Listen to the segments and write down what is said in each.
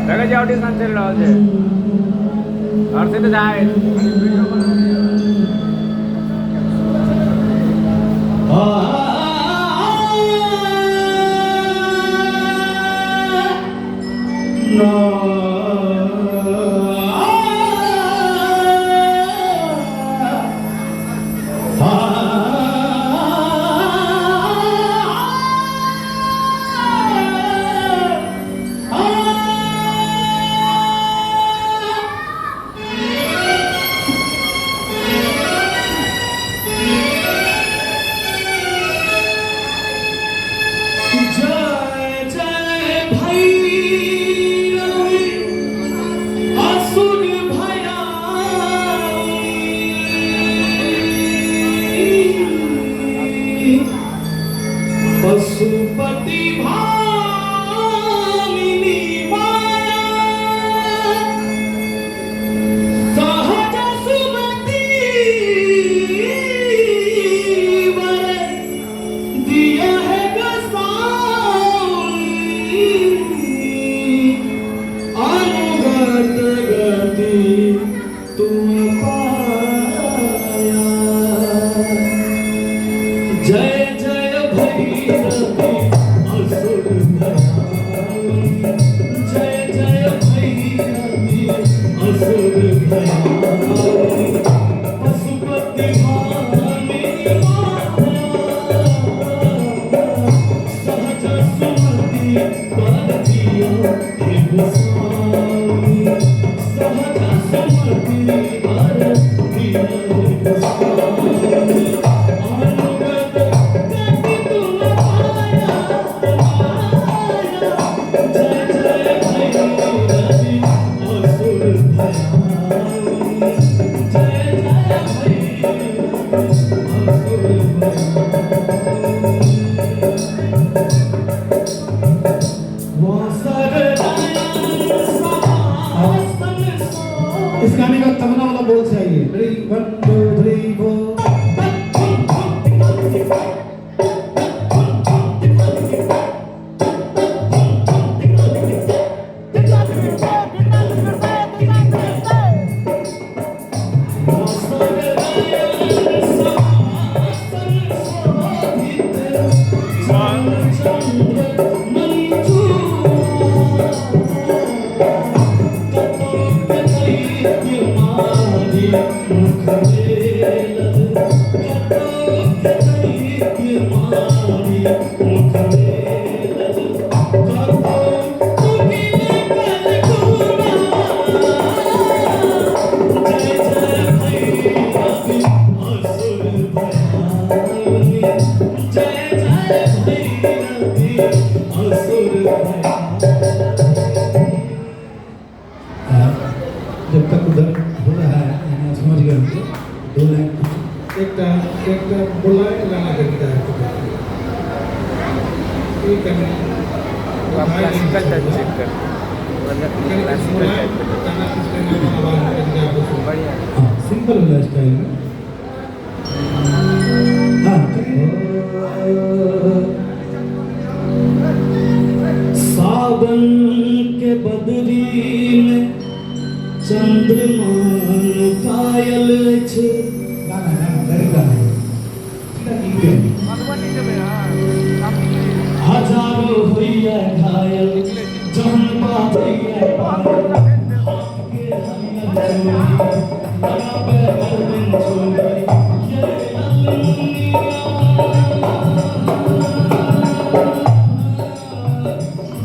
देखै छियै ऑडिशन चलि रहल छै। हर्षित जाइ वीडियो बना। जय जय भैरवी असुर भयाउनी पशुपति भामिनी माया सहज सुमति वर दिया है गोसाउनी अनुगत गति तुम पाया। जय जय भैरवी असुर भयाउनी, जय जय भैरवी असुर भयाउनी, पशुपति भामिनी माया, सहज सुमति वर दिया हे गोसाउनी, सहज सुमति वर दिया हे गोसाउनी, अनुगत गति तुम पाया माया, जय जय भैरवी असुर भयाउनी, जय जय भैरवी असुर भयाउनी। इस गाने का तबला वाला बोल चाहिए। 3 1 2 3 4। जय जय भैरवी असुर जब तक उधर हो रहा है, यानी आप समझ गए होंगे, दो लाइन कुछ एकटा एकटा मुलायम गाना देखता है। ई कनि क्लासिकल टाइप चेक कर, मतलब क्लासिकल टाइप। गाना किछु कनि आवाज में कनि बढ़िया। हाँ, सिंपल वाला स्टाइल में। हाँ, ठीक है। सावन के बदरी में चंद्रमा कायल अछि। गाना गाना, डायरेक्ट गाना है। ठीक है। मधुबनी जेबै? हाँ। हजारों होइया घायल जहन बाजैया पायल, हाथ के हरियर चूड़ी लगाबे गर्दन चूड़ी, ये ललमुनिया,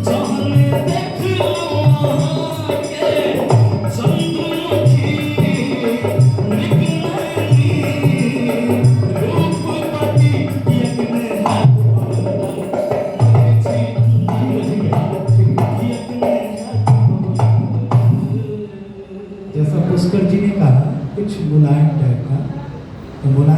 जहन देखलहुँ अहाँके चंद्रमुखी नीक नैनी, रूपवती यज्ञ हैत। जैसा पुष्कर जी ने कहा, कुछ मुलायम टाइप का, तो मुलायम